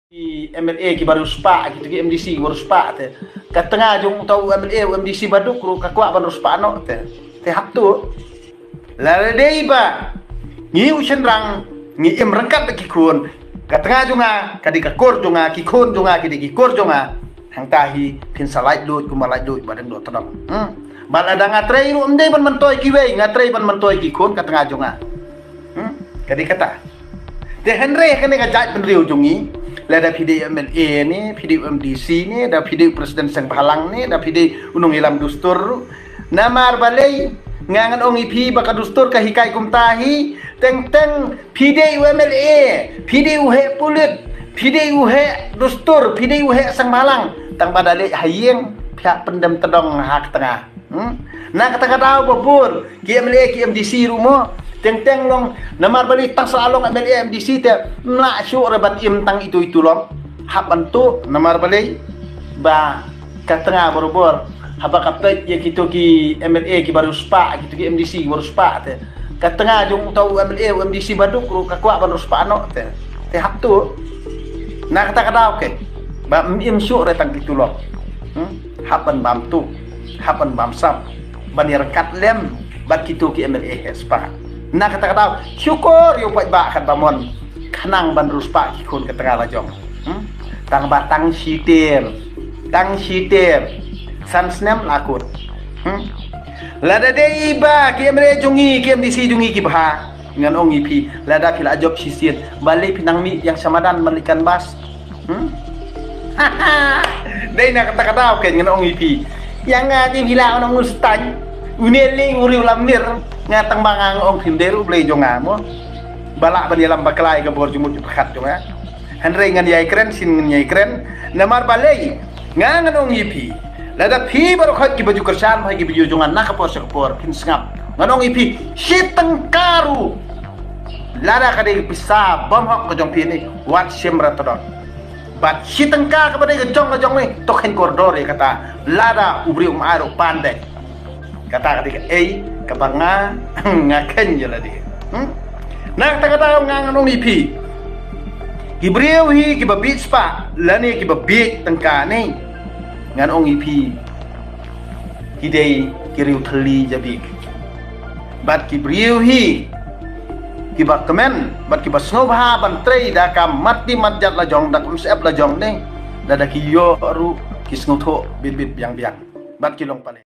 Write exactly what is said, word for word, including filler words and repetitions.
Ki M L A ki ba riewspah, kito ki M D C ki ba riewspah te. Ka tnga jong uta u M L A, u M D C baduk ruh ka kwah ban riewspah noh te. Te hap tuh. Lada dei ba ngi u shynrang ngi im ryngkat bad ki khun, ka tnga jong nga ka dei ka kur jong nga, ki khun jong nga ki dei ki kur jong nga. Hangta hi phin sa lait lut kumba lait lut ba dang doh tdong. Hmm. Ba lada nga trei ruh ym dei ban myntoi kiwei, nga trei ban myntoi ki khun ka tnga jong nga. Hmm? Ka dei kata. Te hynrei kane ka jaitbynriew jong ngi, lada phi dei M L A ne, phi dei M D C ne, da phi dei president seng bhalang ne, da phi dei u nongïalam dustur ruh. Namar balei, nga ngan ong ïa phi ba ka dustur ka hikai kumta hi, teng teng phi dei u M L A, phi dei u heh pulit, phi dei u heh dustur, phi dei u heh seng bhalang. Tang ba da leit ha ïing, phi hap pyndem tdong ha ka tnga. Hmm? Na kata ka daw ba bun ki M L A ki M D C ruh mo. Teng teng long namar balei tang sa long M L A M D C te ym lah shuh re ban im tang itu itu long. Hap ban tuh namar balei ba ka tnga barabor. Haba ka peit ïa kito ki M L A ki ba riewspah, kito ki M D C ki ba riewspah te. Ka tnga jong uta u M L A, u M D C baduk ruh ka kwah ban riewspah noh te. Te hap tuh. Na kata ka daw ke ba ym im shuh re tang itu long. Hmm? Hap ban bam tuh, hap ban bam sap, ban ïa ryngkat lem bad kito ki M L A heh spah. Na kata ka daw, shukor ïa u paidbah katba mon khnang ban riewspah ki khun ka tnga la jong. Hmm? Tang ba tang shi term, tang shi term, san snem la kut. Hmm? Lada dei ba ki M L A jong ngi, ki M D C jong ngi ki bha, ngan ong ïa phi, lada phi la jop shisien, balei phi nang mih ïa sha madan ban leit canvass? Hmm? Dei na kata ka daw ke ngan ong ïa phi. Ïa nga te phi la ong u Stan. Une lei u riew lamler. Nga tang ba nga ong phim dei ruh u Blei jong nga mo. Ba lah ban ïalam bakla ïa ka bor jingmut jingpyrkhat jong nga. Hynrei ngan ïai kren, sien ngan ïai kren. Namar balei nga ngan ong ïa phi. Lada phi baroh khoit ki ba ju kyrshan bha ki video jong nga na ka por sha ka por phin sngap. Ngan ong ïa phi shi tyngka ruh. Lada ka dei pisa bym hok ka jong phi ne, wat shim ra tdong. Bad shi tyngka kaba dei ka jong ka jong ne, to khein kordor ïa kata. Lada u briew um ai ruh pan dei. Kata ka dei kaei kaba nga, nga khein ïa lade. Hmm? Na kata kata nga ngan ong ïa phi. Ki briew hi kiba bieit spah lane kiba bieit tyngka ne, ngan ong ïa phi. Ki dei ki riew thylli jabieng. Bad ki briew hi kiba kmen bad kiba sngewbha ban trei da ka mat di mat jat la jong, da ka umsyep la jong ne, da da ki ïoh ruh ki sngewthuh bit bit biang biang. Bad ki long pale.